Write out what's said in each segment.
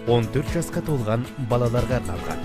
14 жасқа толған балаларға арналған.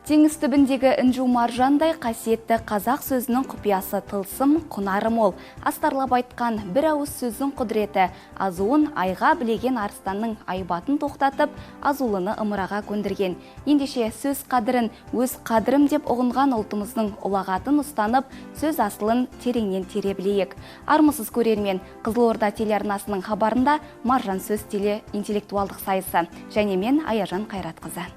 Теңіз түбіндегі інжу маржандай қасиетті қазақ сөзінің құпиясы тылсым, құнары мол. Астарлап айтқан бір ауыз сөздің құдіреті азуын айға білеген арыстанның айбатын тоқтатып, азулыны ымыраға көндірген. Ендеше сөз қадірін өз қадірім деп ұғынған ұлтымыздың ұлағатын ұстанып, сөз асылын тереңнен тере білейік. Армысыз көрермен, Қызылорда телеарнасының хабарында Маржан сөз теле интеллектуалдық сайысы. Және мен Аяжан Қайратқызы.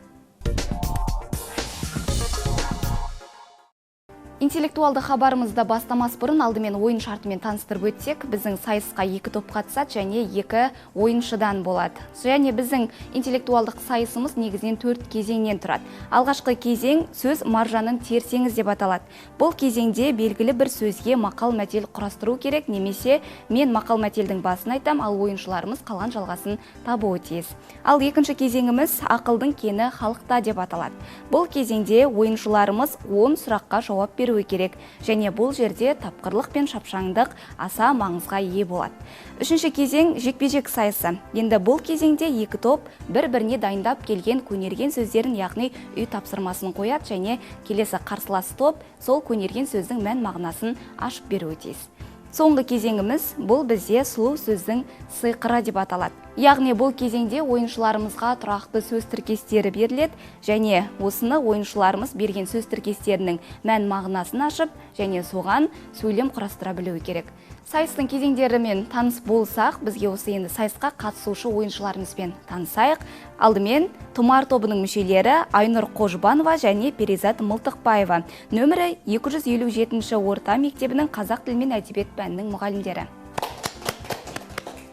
Интеллектуалды хабарымызды бастамас бұрын алдымен ойын шартымен таныстырып өтсек, біздің сайысқа екі топ қатысады және екі ойыншыдан болады. Және біздің интеллектуалдық сайысымыз негізінен 4 кезеңнен тұрады. Алғашқы кезең сөз маржанын терсеңіз деп аталады. Бұл кезеңде белгілі бір сөзге мақал мәтел құрастыру керек, немесе мен мақал мәтелдің басын айтам, ал ойыншыларымыз қалған жалғасын табуы тиіс. Ал екінші кезеңіміз ақылдың кені халықта деп аталады. Бұл кезеңде ойыншыларымыз 10 сұраққа жауап беруі керек, және бұл жерде тапқырлық пен шапшаңдық аса маңызға ие болады. Үшінші кезең жекпе-жек сайысы. Енді бұл кезеңде екі топ бір-біріне дайындап келген көнерген сөздерін, яғни үй тапсырмасын қояды, және келесі қарсылас топ сол көнерген сөздің мән мағынасын ашып беруі тиіс. Соңғы кезеңіміз бұл бізде сұлу сөздің сыйқыры деп аталады. Яғни бұл кезеңде ойыншыларымызға тұрақты сөз тіркестері беріледі, және осыны ойыншыларымыз берген сөз тіркестерінің мән мағынасын ашып, және соған сөйлем құрастыра білуі керек. Сайыстың кезеңдерімен таныс болсақ, бізге осы енді сайысқа қатысушы ойыншыларымызбен танысайық. Алдымен Тұмар тобының мүшелері Айнұр Қожбанова және Перизат Мылтықбаева, нөмірі 257 орта мектебінің қазақ тілі мен әдебиет пәнінің мұғалімдері.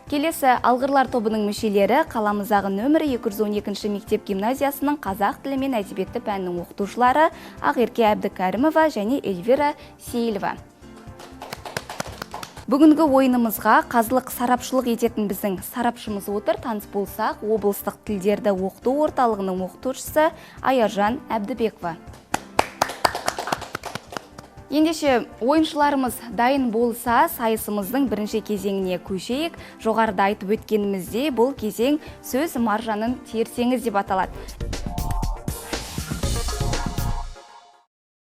Келесі Алғырлар тобының мүшелері қаламыздағы нөмірі 212 мектеп гимназиясының қазақ тілі мен әдебиеті пәнінің оқытушылары Ақерке Әбдікәрімова және Эльвира Сейілова. Бүгінгі ойынымызға қазылық сарапшылық ететін біздің сарапшымыз отыр. Таныс болсақ, облыстық тілдерді оқыту орталығының оқытушысы Аяжан Әбдібекова. Ендеше ойыншыларымыз дайын болса, сайысымыздың бірінші кезеңіне көшейік. Жоғарыда айтып өткеніміздей, бұл кезең сөз маржанын терсеңіз деп аталады.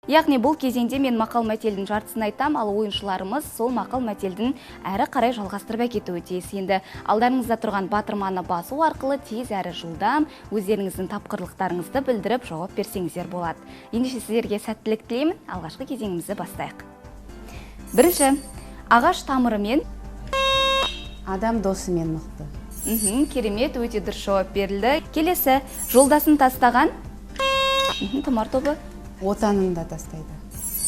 Яғни бұл кезеңде мен мақал мәтелдің жартысын айтам, ал ойыншыларымыз сол мақал мәтелдің әрі қарай жалғастырып әкетуі тиіс. Енді алдарыңызда тұрған батырманы басу арқылы тез әрі жылдам өздеріңіздің тапқырлықтарыңызды білдіріп жауап берсеңіздер болады. Ендеше сіздерге сәттілік тілеймін. Алғашқы кезеңімізді бастайық. Бірінші, ағаш тамырымен адам досымен мықты. Керемет, өте дұрыс жауап берілді. Келесі, жолдасын тастаған Тұмар тобы. Отанын да тастайды.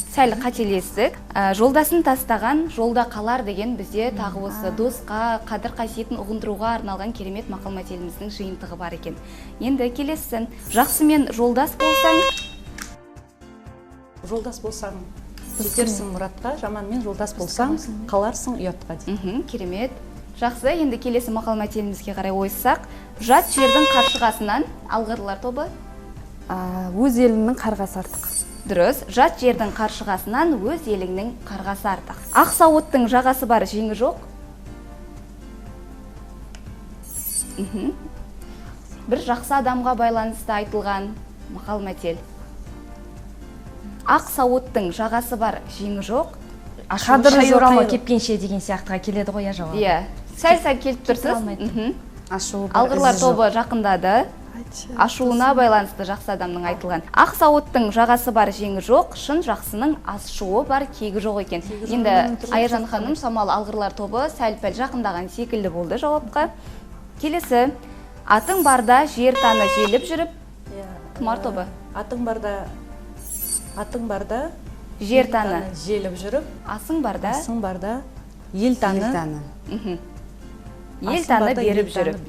Сәл қателестік. Жолдасын тастаған жолда қалар деген бізде тағы осы досқа қадір қасиетін ұғындыруға арналған керемет мақал мәтеліміздің жиынтығы бар екен. Енді келесі, жақсымен жолдас болсаң, жолдас болсаң жетерсің мұратқа, жаманмен жолдас болсаң қаларсың ұятқа дейді. Керемет. Жақсы, енді келесі мақал мәтелімізге қарай ойыссақ, жат жердің қаршығасынан Алғырлар тобы. Өз еліңнің қарғасы артық. Дұрыс, жат жердің қаршығасынан өз еліңнің қарғасы артық. Ақ сауыттың жағасы бар, жеңі жоқ. Бір жақсы адамға байланысты айтылған мақал мәтел. Ақ сауыттың жағасы бар, жеңі жоқ. Қадірі жоқ. Орамал кепкенше деген сияқтыға келеді ғой, я жауабы. Иә, сәл-сәл келіп тұрсыз. Алғырлар тобы жақындады. Ашуына байланысты жақсы адамның айтылған. Ақ сауыттың жағасы бар, жеңі жоқ, шын жақсының ашуы бар, кегі жоқ екен. Енді Аяжан ханым, шамалы Алғырлар тобы сәл-пәл жақындаған секілді болды жауапқа. Келесі, атың барда жер таны желіп жүріп, Тұмар тобы. Атың барда жер таны желіп жүріп, асың барда, асың барда ел таны. Ел таны беріп жүріп.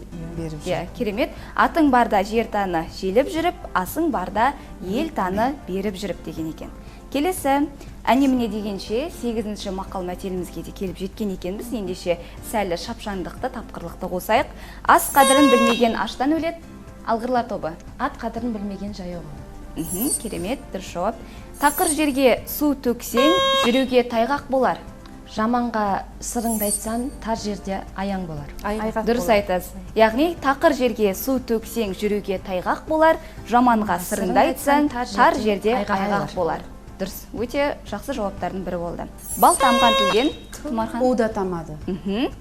Иә, керемет. Атың барда жер таны желіп жүріп, асың барда ел таны беріп жүріп деген екен. Келесі, әне-міне дегенше 8-ші мақал мәтелімізге де келіп жеткен екенбіз. Ендеше сәл шапшаңдықты, тапқырлықты қосайық. Ас қадірін білмеген аштан өледі. Алғырлар тобы. Ат қадірін білмеген жаяу қалады. Керемет, дұрыс жауап. Тақыр жерге су төксең, жүруге тайғақ болар. Жаманға сырыңды айтсаң, тар жерде аяң болар. Айғақ. Дұрыс айтасыз. Яғни тақыр жерге су төксең, жүруге тайғақ болар, жаманға сырыңды айтсаң, тар жерде айғақ болар. Дұрыс, өте жақсы жауаптардың бірі болды. Бал тамған тілден Тұмархан. У да тамады.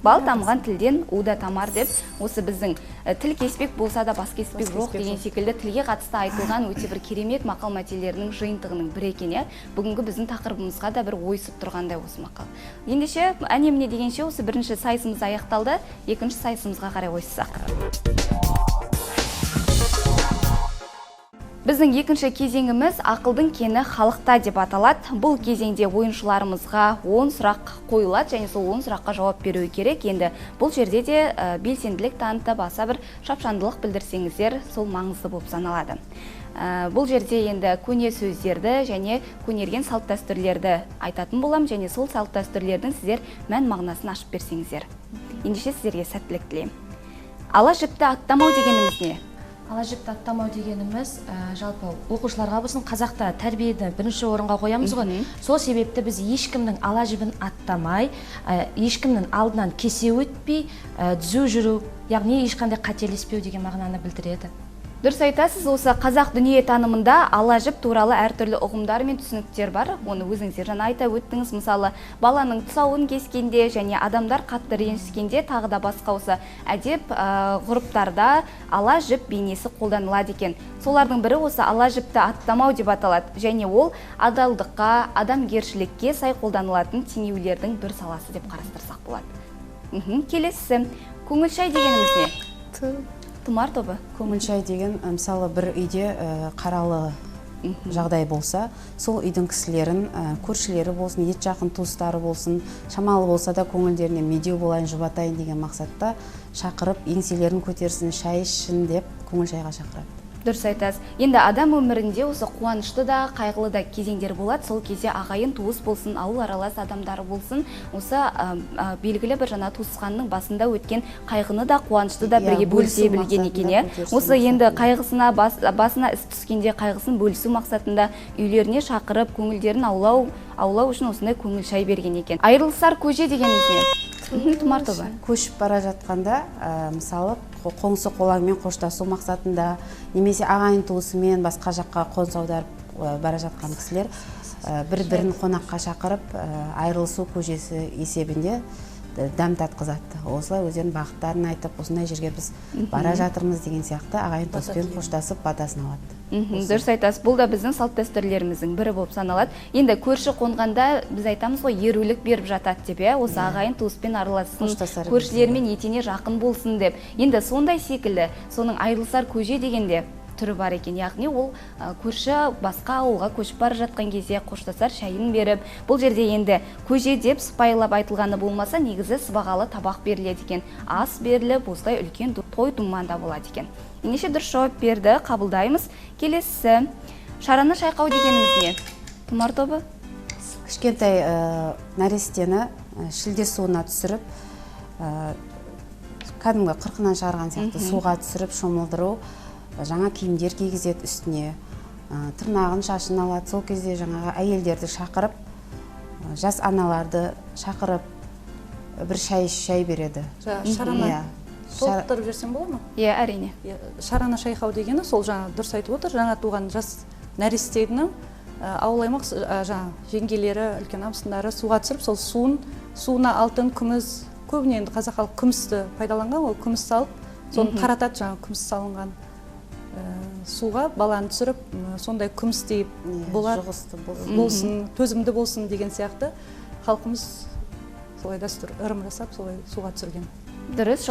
Бал тамған тілден у да тамар деп, осы біздің тіл кеспек болса да бас кеспек жоқ деген секілді тілге қатысты айтылған өте бір керемет мақал мәтелдерінің жиынтығының бірі екен, иә. Бүгінгі біздің тақырыбымызға да бір ойысып тұрғандай осы мақал. Ендеше, әне-міне дегенше осы бірінші сайысымыз аяқталды, екінші сайысымызға қарай ойыссақ. Біздің екінші кезеңіміз ақылдың кені халықта деп аталады. Бұл кезеңде ойыншыларымызға 10 сұрақ қойылады және сол 10 сұраққа жауап беруі керек. Енді бұл жерде де белсенділік танытып, аса бір шапшаңдылық білдірсеңіздер, сол маңызды болып саналады. Бұл жерде енді көне сөздерді және көнерген салт дәстүрлерді айтатын болам және сол салт дәстүрлердің сіздер мән мағынасын ашып берсеңіздер. Ендеше сіздерге сәттілік тілеймін. Ала жіпті аттамау дегеніміз не? Ала жіпті аттамау дегеніміз, жалпы оқушыларға болсын, қазақта тәрбиені бірінші орынға қоямыз ғой. Сол себепті біз ешкімнің ала жібін аттамай, ешкімнің алдынан кесе өтпей, түзу жүру, яғни ешқандай қателеспеу деген мағынаны білдіреді. Дұрыс айтасыз, осы қазақ дүние танымында ала жіп туралы әртүрлі ұғымдар мен түсініктер бар. Оны өзіңіздер жаңа айта өттіңіз. Мысалы, баланың тұсауын кескенде және адамдар қатты ренжіскенде, тағы да басқа осы әдеп ғұрыптарда ала жіп бейнесі қолданылады екен. Солардың бірі осы ала жіпті аттамау деп аталады. Және ол адалдыққа, адамгершілікке сай қолданылатын теңеулердің бір саласы деп қарастырсақ болады. Келесісі, көңіл шай дегеніміз не? Тұмар тобы. Көңіл шай деген, мысалы, бір үйде қаралы жағдай болса, сол үйдің кісілерін, көршілері болсын, ет жақын туыстары болсын, шамалы болса да көңілдеріне медеу болайын, жұбатайын деген мақсатта шақырып, еңселерін көтерсін, шай ішсін деп көңіл шайға шақырады. Дұрыс айтасыз. Енді адам өмірінде осы қуанышты да, қайғылы да кезеңдер болады. Сол кезде ағайын туыс болсын, ауыл аралас адамдары болсын, осы белгілі бір жаңа туысқанның басында өткен қайғыны да, қуанышты да бірге бөлісе білген екен, иә. Осы енді қайғысына, басына іс түскенде қайғысын бөлісу мақсатында үйлеріне шақырып, көңілдерін аулау үшін осындай көңіл шай берген екен. Айырылысар көже дегеніміз не? Тұмар тобы. Көшіп бара жатқанда, мысалы, қоңсы қолаңмен қоштасу мақсатында, немесе ағайын туысымен басқа жаққа қоныс аударып бара жатқан кісілер бір-бірін қонаққа шақырып, айырылысу көжесі есебінде дәм татқызады. Осылай өздерінің бағыттарын айтып, осындай жерге біз бара жатырмыз деген сияқты ағайын туыспен қоштасып батасын алады. Дұрыс айтасыз. Бұл да біздің салт дәстүрлеріміздің бірі болып саналады. Енді көрші қонғанда біз айтамыз ғой, ерулік беріп жатады деп, иә, осы ағайын туыспен аралассын, көршілермен етене жақын болсын деп. Енді сондай секілді, соның айырылысар көже дегенде түрі бар екен. Яғни ол көрші басқа ауылға көшіп бара жатқан кезде қоштасар шайын беріп, бұл жерде енді көже деп сыпайылап айтылғаны болмаса, негізі сыбағалы табақ беріледі екен. Ас беріліп, осылай үлкен той думанда болады екен. Ендеше дұрыс жауап берді, қабылдаймыз. Келесісі, шараны шайқау дегеніміз не? Тұмар тобы? Кішкентай нәрестені шілде суына түсіріп, кәдімгі қырқынан шығарған сияқты суға түсіріп шомылдыру, жаңа киімдер кигізеді үстіне, тырнағын, шашын алады. Сол кезде жаңағы әйелдерді шақырып, жас аналарды шақырып, бір шай береді. Шараны толықтырып жіберсем бола ма? Иә, әрине. Шараны шайқау дегені сол жаңа дұрыс айтып отыр, жаңа туған жас нәрестені ауыл аймақ жаңа жеңгелері, үлкен абысындары суға түсіріп, сол суына алтын, күміс, көбіне енді қазақ халқы күмісті пайдаланған, ол күміс салып, соны таратады, жаңа күміс салынған суға баланы түсіріп, сондай күмістей болады, болсын, төзімді болсын деген сияқты халқымыз солай дәстүр ырым жасап, солай суға түсірген. Дұрыс,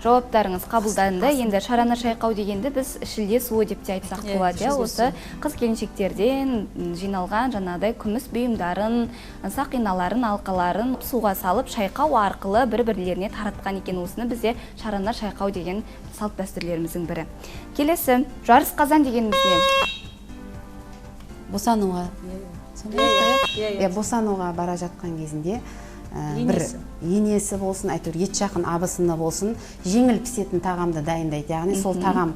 жауаптарыңыз қабылданды. Енді шараны шайқау дегенді біз шілде суы деп те айтсақ болады. Осы қыз келіншектерден жиналған жаңағыдай күміс бұйымдарын, сақиналарын, алқаларын суға салып шайқау арқылы бір-бірлеріне таратқан екен. Осыны бізде шараны шайқау деген салт дәстүрлеріміздің бірі. Келесі, жарыс қазан дегеніміз не? Босануға. Босануға бара жатқан кезінде бір енесі болсын, әйтеуір ет жақын абысыны болсын, жеңіл пісетін тағамды дайындайды. Яғни сол тағам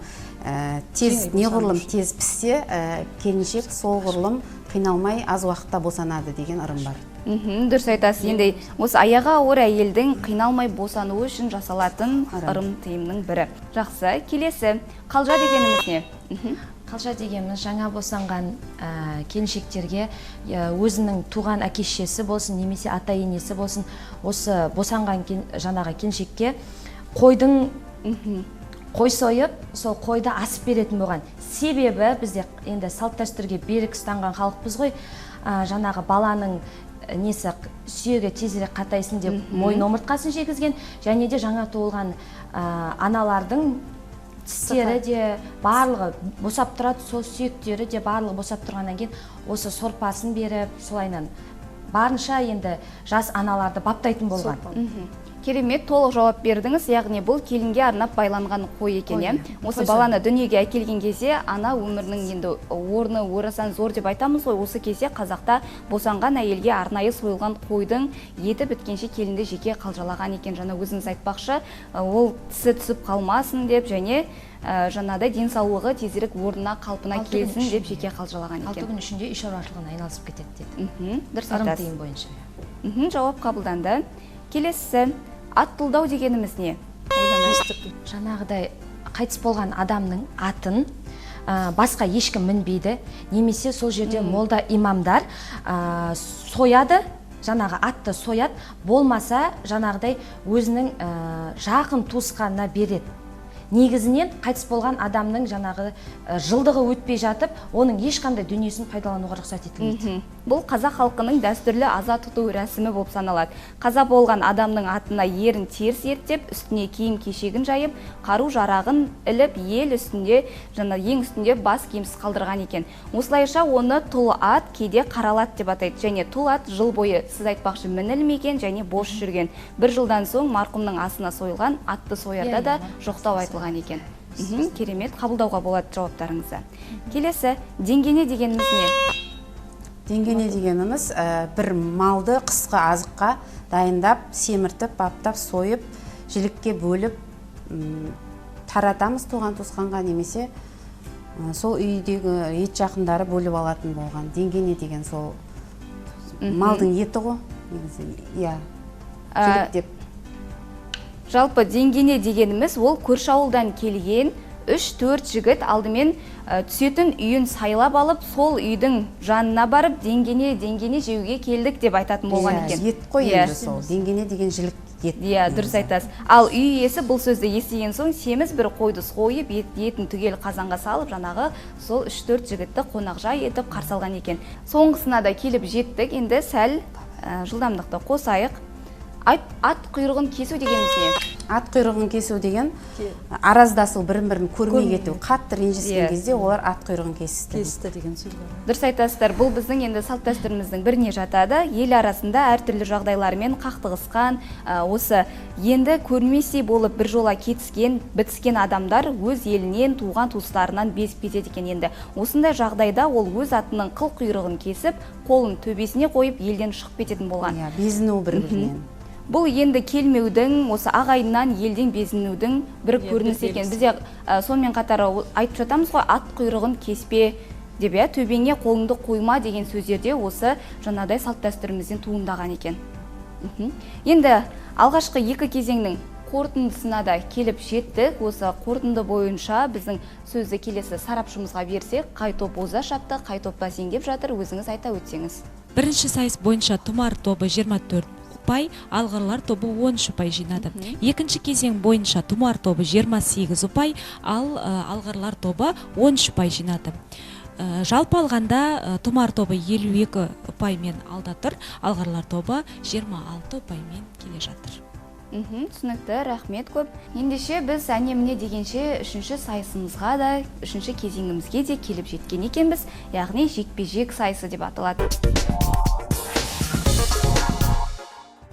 тез, неғұрлым тез піссе, келіншек сол құрлым қиналмай аз уақытта босанады деген ырым бар. Дұрыс айтасыз. Енді осы аяғы ауыр әйелдің қиналмай босануы үшін жасалатын ырым тыйымның бірі. Жақсы, келесі қалжа дегеніміз не? Қалжа дегеніміз жаңа босанған келіншектерге өзінің туған әке шешесі болсын, немесе ата енесі болсын, осы босанған жаңағы келіншекке қойдың қой сойып, сол қойды асып беретін болған. Себебі бізде енді салт дәстүрге берік ұстанған халықпыз ғой, жаңағы баланың несі сүйегі тезірек қатайсын деп мойын омыртқасын жегізген, және де жаңа туылған аналардың тістері де барлығы босап тұрады, сол сүйектері де барлығы босап тұрғаннан кейін осы сорпасын беріп, солайынан барынша енді жас аналарды баптайтын болған. Керемет, толық жауап бердіңіз. Яғни бұл келінге арнап байланған қой екен, иә? Осы баланы дүниеге әкелген кезде ана өмірінің енді орны орасан зор деп айтамыз ғой. Осы кезде қазақта босанған әйелге арнайы сойылған қойдың еті біткенше келінді жеке қалжалаған екен. Жаңа өзіңіз айтпақшы, ол тісі түсіп қалмасын деп, және жаңағыдай денсаулығы тезірек орнына қалпына келсін деп жеке қалжалаған екен. 6 күн ішінде үй шаруашылығына айналысып кетеді деді. Дұрыс айтасыз. Ырым тыйым бойынша. Жауап қабылданды. Келесісі, ат тұлдау дегеніміз не? Жаңағыдай қайтыс болған адамның атын басқа ешкім мінбейді, немесе сол жерде молда имамдар сояды, жаңағы атты сояды, болмаса жаңағыдай өзінің жақын туысқанына береді. Негізінен қайтыс болған адамның жаңағы жылдығы өтпей жатып, оның ешқандай дүниесін пайдалануға рұқсат етілмейді. Бұл қазақ халқының дәстүрлі аза тұту рәсімі болып саналады. Қаза болған адамның атына ерін теріс ерттеп, үстіне киім кешегін жайып, қару жарағын іліп, ел үстінде, жаңа ең үстінде бас киімсіз қалдырған екен. Осылайша оны тұл ат, кейде қаралат деп атайды. Және тұл ат жыл бойы, сіз айтпақшы, мінілмеген және бос жүрген. Бір жылдан соң марқұмның асына сойылған атты соярда да жоқтау айтылған екен. Керемет, қабылдауға болады жауаптарыңызды. Келесі, деңгене дегеніміз не? Деңгене дегеніміз бір малды қысқы азыққа дайындап, семіртіп, баптап, сойып, жілікке бөліп таратамыз туған туысқанға, немесе сол үйдегі ет жақындары бөліп алатын болған. Деңгене деген сол малдың еті ғой, негізі, иә, жілік деп. Жалпы деңгене дегеніміз ол көрші ауылдан келген 3-4 жігіт алдымен түсетін үйін сайлап алып, сол үйдің жанына барып, деңгене, деңгене жеуге келдік деп айтатын болған екен. Ет қой енді сол, деңгене деген жілік ет. Иә, дұрыс айтасыз. Ал үй иесі бұл сөзді естіген соң семіз бір қойды сойып, етін түгел қазанға салып, жаңағы сол 3-4 жігітті қонақжай етіп қарсы алған екен. Соңғысына да келіп жеттік, енді сәл жылдамдықты қосайық. Ат құйрығын кесу дегеніміз не? Ат құйрығын кесу деген араздасу, бірін-бірін көрмей кету, қатты ренжіскен кезде олар ат құйрығын кесті. Кесті деген сөз бар. Дұрыс айтасыздар, бұл біздің енді салт дәстүріміздің біріне жатады. Ел арасында әртүрлі жағдайлармен қақтығысқан, осы енді көрмесе болып бір жола кетіскен, бітіскен адамдар өз елінен, туған туыстарынан безіп кетеді екен енді. Осындай жағдайда ол өз атының қыл құйрығын кесіп, қолын төбесіне қойып елден шығып кететін болған. Иә, безіну бір-бірінен. Бұл енді келмеудің, осы ағайыннан елден безінудің бір көрінісі екен. Бізде сонымен қатар айтып жатамыз ғой, ат құйрығын кеспе деп, иә, төбеңе қолыңды қойма деген сөздерде осы жаңағыдай салт дәстүрімізден туындаған екен. Енді алғашқы екі кезеңнің қорытындысына да келіп жеттік. Осы қорытынды бойынша біздің сөзді келесі сарапшымызға берсек, қай топ оза шапты, қай топ бәсеңдеп жатыр, өзіңіз айта өтсеңіз. Бірінші сайыс бойынша Тұмар тобы 24 ұпай, Алғырлар тобы 13 ұпай жинады. Екінші кезең бойынша Тұмар тобы 28 ұпай, ал Алғырлар тобы 13 ұпай жинады. Жалпы алғанда Тұмар тобы 52 ұпаймен алда тұр, Алғырлар тобы 26 ұпаймен келе жатыр. Түсінікті, рахмет көп. Ендеше біз әне-міне дегенше үшінші сайысымызға да, үшінші кезеңімізге де келіп жеткен екенбіз, яғни жекпе-жек сайысы деп аталады.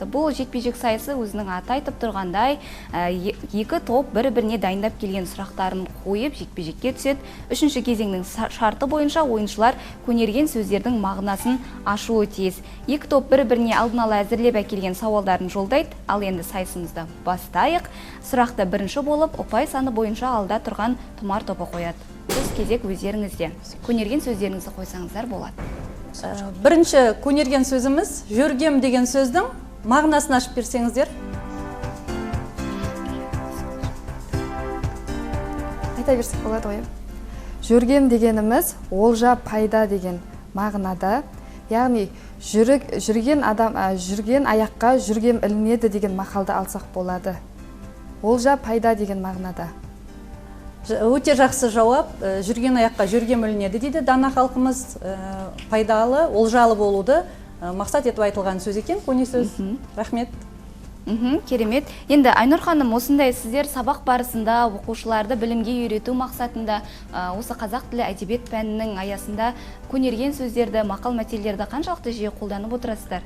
болады. Бұл жекпе-жек сайысы өзінің аты айтып тұрғандай, екі топ бір-біріне дайындап келген сұрақтарын қойып жекпе-жекке түседі. Үшінші кезеңнің шарты бойынша ойыншылар көнерген сөздердің мағынасын ашуы тиіс. Екі топ бір-біріне алдын ала әзірлеп әкелген сауалдарын жолдайды. Ал енді сайысымызды бастайық. Сұрақты бірінші болып ұпай саны бойынша алда тұрған Тұмар тобы қояды. Сөз кезек өздеріңізде. Көнерген сөздеріңізді қойсаңыздар болады. Бірінші көнерген сөзіміз жөргем деген сөздің мағынасын ашып берсеңіздер. Айта берсек болады ғой. Жөргем дегеніміз олжа, пайда деген мағынада. Яғни жүрген адам, жүрген аяққа жөргем ілінеді деген мақалды алсақ болады. Олжа, пайда деген мағынада. Өте жақсы жауап. Жүрген аяққа жөргем ілінеді дейді дана халқымыз. Пайдалы, олжалы болуды мақсат етіп айтылған сөз екен, көне сөз. Рахмет. Керемет. Енді Айнұр ханым, осындай сіздер сабақ барысында оқушыларды білімге үйрету мақсатында осы қазақ тілі әдебиет пәнінің аясында көнерген сөздерді, мақал мәтелдерді қаншалықты жиі қолданып отырасыздар?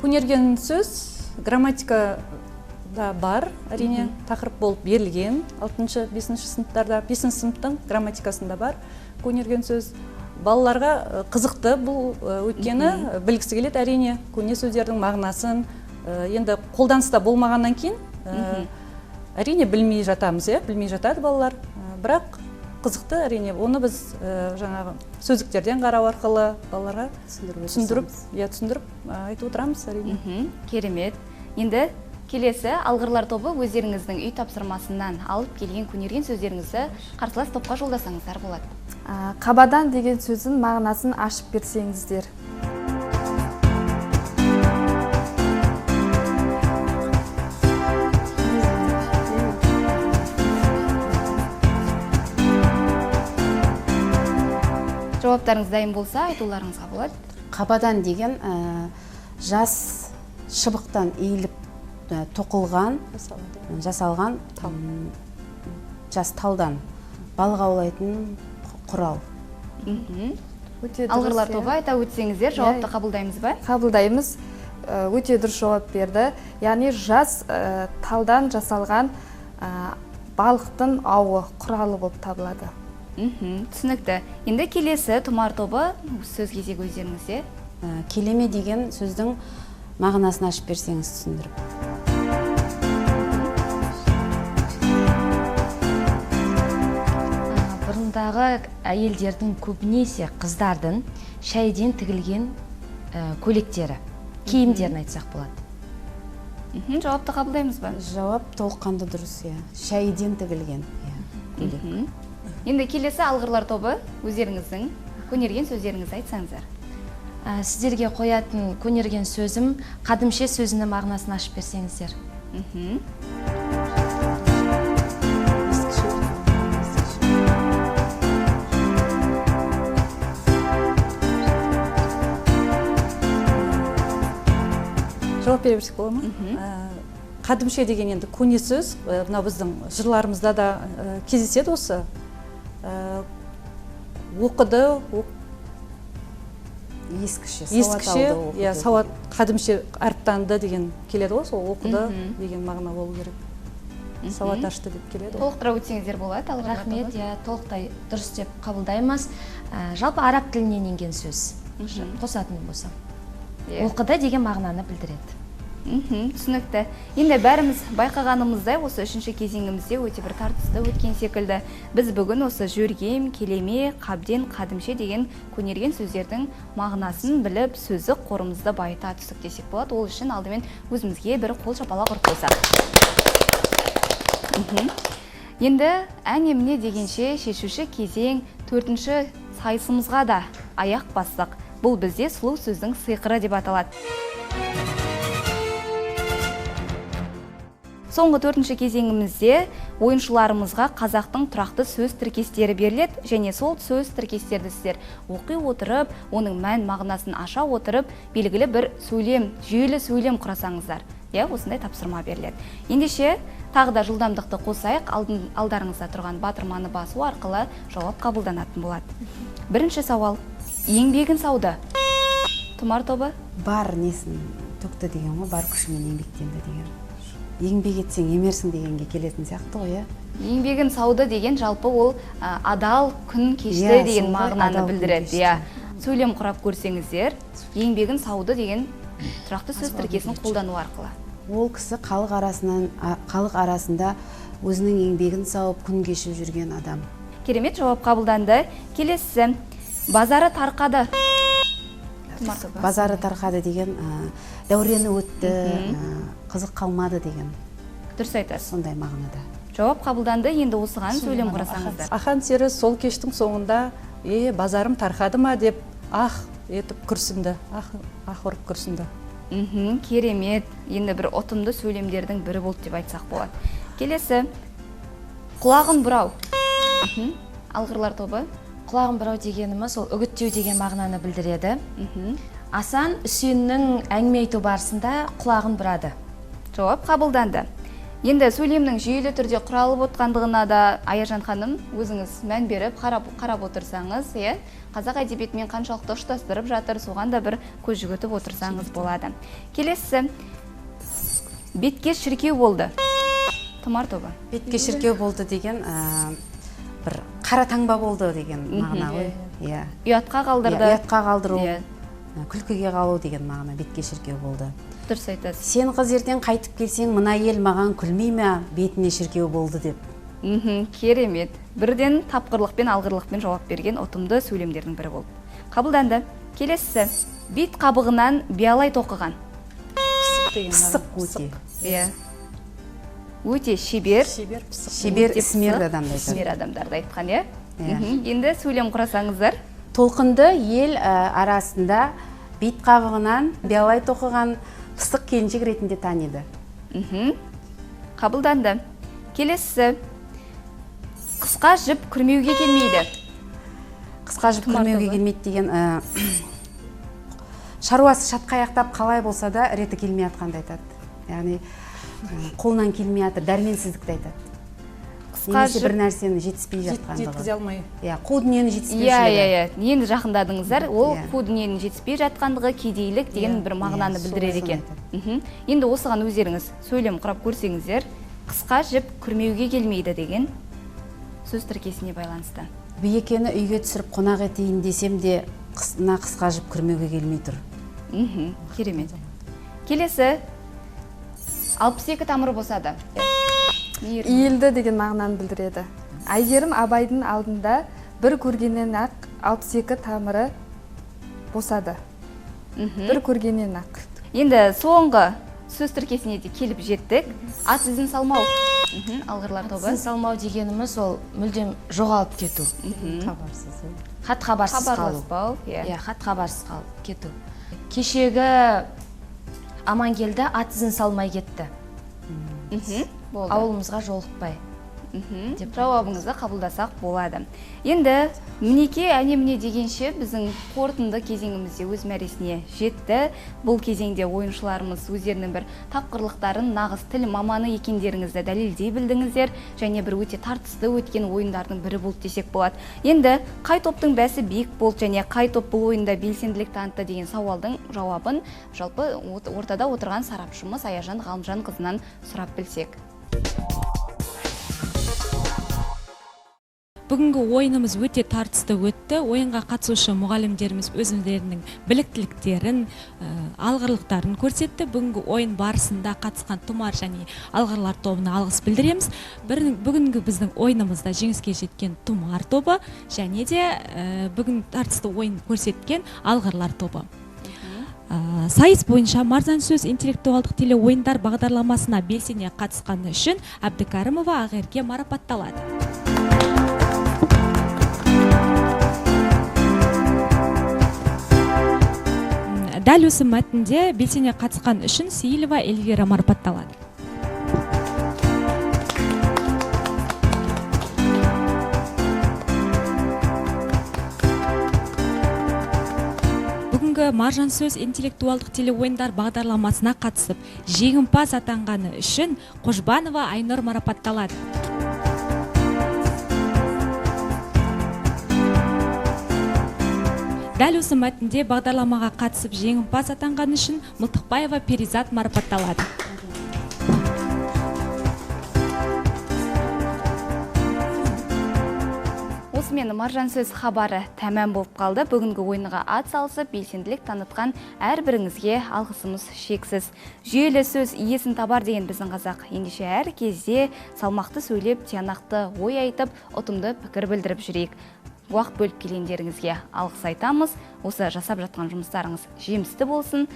Көнерген сөз грамматика да бар, әрине, тақырып болып берілген 6-5 сыныптарда, 5 сыныптың грамматикасында бар көнерген сөз. Балаларға қызықты бұл, өйткені білгісі келеді, әрине, көне сөздердің мағынасын. Енді қолданыста болмағаннан кейін, әрине, білмей жатамыз, білмей жатады балалар, бірақ қызықты, әрине, оны біз жаңағы сөздіктерден қарау арқылы балаларға түсіндіріп, айтып отырамыз, әрине. Керемет. Енді келесі алғырлар тобы өздеріңіздің үй тапсырмасынан алып келген көнерген сөздеріңізді қарсылас топқа жолдасаңыздар болады. Қабадан деген сөздің мағынасын ашып берсеңіздер. Жауаптарыңыз дайын болса, айтуларыңызға болады. Қабадан деген жас шыбықтан иіліп тоқылған, жасалған жас талдан балық аулайтын құрал. Алғырлар тобы, айта өтсеңіздер, жауапты қабылдаймыз ба? Қабылдаймыз. Өте дұрыс жауап берді. Яғни жас талдан жасалған балықтың ауы құралы болып табылады. Түсінікті. Енді келесі Тұмар тобы, сөз кезегі өздеріңізде. Келеме деген сөздің мағынасын ашып берсеңіз, түсіндіріп. Бұрындағы әйелдердің, көбінесе қыздардың шәйден тігілген көйлектері, киімдерін айтсақ болады. Жауапты қабылдаймыз ба? Жауап толыққанды дұрыс, иә. Шәйден тігілген көйлек. Енді келесі алғырлар тобы, өздеріңіздің көнерген сөздеріңізді айтсаңыздар. Сіздерге қоятын көнерген сөзім қадімше сөзінің мағынасын ашып берсеңіздер. Жауап бере берсек бола ма? Қадімше деген енді көне сөз, мынау біздің жырларымызда да кездеседі осы. Оқыды, ескіше, ескіше, сауат, қадімше әріптанды деген келеді ғой, сол оқыды деген мағына болу керек. Сауат ашты деп келеді. Толықтыра өтсеңіздер болады. Рахмет, иә, толықтай дұрыс деп қабылдаймыз. Жалпы араб тілінен енген сөз, қосатын болсам. Оқыды деген мағынаны білдіреді. Түсінікті. Енді бәріміз байқағанымыздай, осы үшінші кезеңімізде өте бір тартысты өткен секілді. Біз бүгін осы жөргем, келеме, қабден, қадімше деген көнерген сөздердің мағынасын біліп, сөздік қорымызды байыта түстік десек болады. Ол үшін алдымен өзімізге бір қол шапалақ ұрып қойсақ. Енді әне-міне дегенше шешуші кезең төртінші сайысымызға да аяқ бастық. Бұл бізде сұлу сөздің сиқыры деп аталады. Соңғы төртінші кезеңімізде ойыншыларымызға қазақтың тұрақты сөз тіркестері беріледі және сол сөз тіркестерді сіздер оқи отырып, оның мән мағынасын аша отырып, белгілі бір сөйлем, жүйелі сөйлем құрасаңыздар. Иә, осындай тапсырма беріледі. Ендеше тағы да жылдамдықты қосайық, алдарыңызда тұрған батырманы басу арқылы жауап қабылданатын болады. Бірінші сауал. Еңбегін сауды. Тұмар тобы? Бар несін Төкті деген ғой, бар күшімен еңбектенді деген. Еңбек етсең емерсің дегенге келетін сияқты ғой, иә? Еңбегін сауды деген жалпы ол адал күн кешті деген мағынаны білдіреді. Иә. Сөйлем құрап көрсеңіздер, еңбегін сауды деген тұрақты сөз тіркесін қолдану арқылы. Ол кісі халық арасында өзінің еңбегін сауып күн кешіп жүрген адам. Керемет жауап қабылданды. Келесі, базары тарқады. Базары тарқады деген дәурені өтті, қызық қалмады деген. Дұрыс айтасыз. Сондай мағынада. Жауап қабылданды. Енді осыған сөйлем құрасаңыздар. Ахан сері сол кештің соңында базарым тарқады ма деп ах етіп күрсінді, ах ұрып күрсінді. Керемет. Енді бір ұтымды сөйлемдердің бірі болды деп айтсақ болады. Келесі, құлағын бұрау. Алғырлар тобы. Құлағын бұрау дегеніміз ол үгіттеу деген мағынаны білдіреді. Асан Үсеннің әңгіме айту барысында құлағын бұрады. Жауап қабылданды. Енді сөйлемнің жүйелі түрде құралып отқандығына да Аяжан ханым өзіңіз мән беріп қарап отырсаңыз, қазақ әдебиетімен қаншалықты ұштастырып жатыр, соған да бір көз жүгіртіп отырсаңыз болады. Келесі, бетке шіркеу болды. Тұмар тобы. Бетке шіркеу болды деген бір қара таңба болды деген мағына ғой. Ұятқа қалдырды. Ұятқа қалдыру, күлкіге қалу деген мағына, бетке шіркеу болды. Дұрыс айтасыз. Сен қыз ертең қайтып келсең, мына ел маған күлмей ме, бетіне шіркеу болды деп. Керемет. Бірден тапқырлықпен, алғырлықпен жауап берген ұтымды сөйлемдердің бірі болды. Қабылданды. Келесісі, бет қабығынан биялай тоқыған. Пысық өте. Өте шебер. Шебер, ісмер адамды айтады. Ісмер адамдарды айтқан, иә? Енді сөйлем құрасаңыздар. Толқынды ел арасында бет қабығынан биялай тоқыған пысық келіншек ретінде таниды. Қабылданды. Келесісі, қысқа жіп күрмеуге келмейді. Қысқа жіп күрмеуге келмейді деген шаруасы шатқаяқтап қалай болса да реті келмей жатқанды айтады. Яғни қолынан келмей жатыр, дәрменсіздікті айтады. Немесе бір нәрсені жетіспей жатқандығы. Жеткізе алмай. Иә, қу дүниені жетіспеушілігі. Иә, енді жақындадыңыздар. Ол қу дүниенің жетіспей жатқандығы, кедейлік деген бір мағынаны білдіреді екен. Енді осыған өздеріңіз сөйлем құрап көрсеңіздер, қысқа жіп күрмеуге келмейді деген сөз тіркесіне байланысты. Биекені үйге түсіріп қонақ етейін десем де, мына қысқа жіп күрмеуге келмей тұр. Керемет. Келесі, 62 тамыры босады. Иілді деген мағынаны білдіреді. Әйгерім Абайдың алдында бір көргеннен ақ 62 тамыры босады. Бір көргеннен ақ. Енді соңғы сөз тіркесіне де келіп жеттік. Ат ізін салмау. Алғырлар тобы. Ат ізін салмау дегеніміз ол мүлдем жоғалып кету. Хабарсыз. Хат хабарсыз қалу. Иә, хат хабарсыз қалып кету. Кешегі Амангелді ат ізін салмай кетті. Ауылымызға жолықпай. Жауабыңызды қабылдасақ болады. Енді мінеке әне-міне дегенше біздің қорытынды кезеңімізде өз мәресіне жетті. Бұл кезеңде ойыншыларымыз өздерінің бір тапқырлықтарын, нағыз тіл маманы екендеріңізді дәлелдей білдіңіздер және бір өте тартысты өткен ойындардың бірі болды десек болады. Енді қай топтың бәсі биік болды және қай топ бұл ойында белсенділік танытты деген сауалдың жауабын жалпы ортада отырған сарапшымыз Аяжан Ғалымжан қызынан сұрап білсек. Бүгінгі ойынымыз өте тартысты өтті. Ойынға қатысушы мұғалімдеріміз өздерінің біліктіліктерін, алғырлықтарын көрсетті. Бүгінгі ойын барысында қатысқан Тұмар және алғырлар тобына алғыс білдіреміз. Бүгінгі біздің ойынымызда жеңіске жеткен Тұмар тобы және де бүгін тартысты ойын көрсеткен алғырлар тобы. Сайыс бойынша Маржан сөз интеллектуалдық телеойындар бағдарламасына белсене қатысқаны үшін Әбдікәрімова Ақерке марапатталады. Дәл осы мәтінде белсене қатысқан үшін Сейілова Эльвира марапатталады. Бүгінгі Маржан сөз интеллектуалдық телеойындар бағдарламасына қатысып, жеңімпаз атанғаны үшін Қожбанова Айнұр марапатталады. Дәл осы мәтінде бағдарламаға қатысып жеңімпаз атанғаны үшін Мылтықбаева Перизат марапатталады. Осымен «Маржан сөз» хабары тәмам болып қалды. Бүгінгі ойынға ат салысып, белсенділік танытқан әрбіріңізге алғысымыз шексіз. Жүйелі сөз иесін табар деген біздің қазақ. Ендеше, әр кезде салмақты сөйлеп, тиянақты ой айтып, ұтымды пікір білдіріп жүрейік. Уақыт бөліп келгендеріңізге алғыс айтамыз. Осы жасап жатқан жұмыстарыңыз жемісті болсын.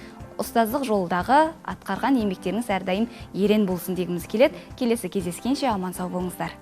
Ұстаздық жолдағы атқарған еңбектеріңіз әрдайым ерен болсын дегіміз келеді. Келесі кездескенше аман сау болыңыздар.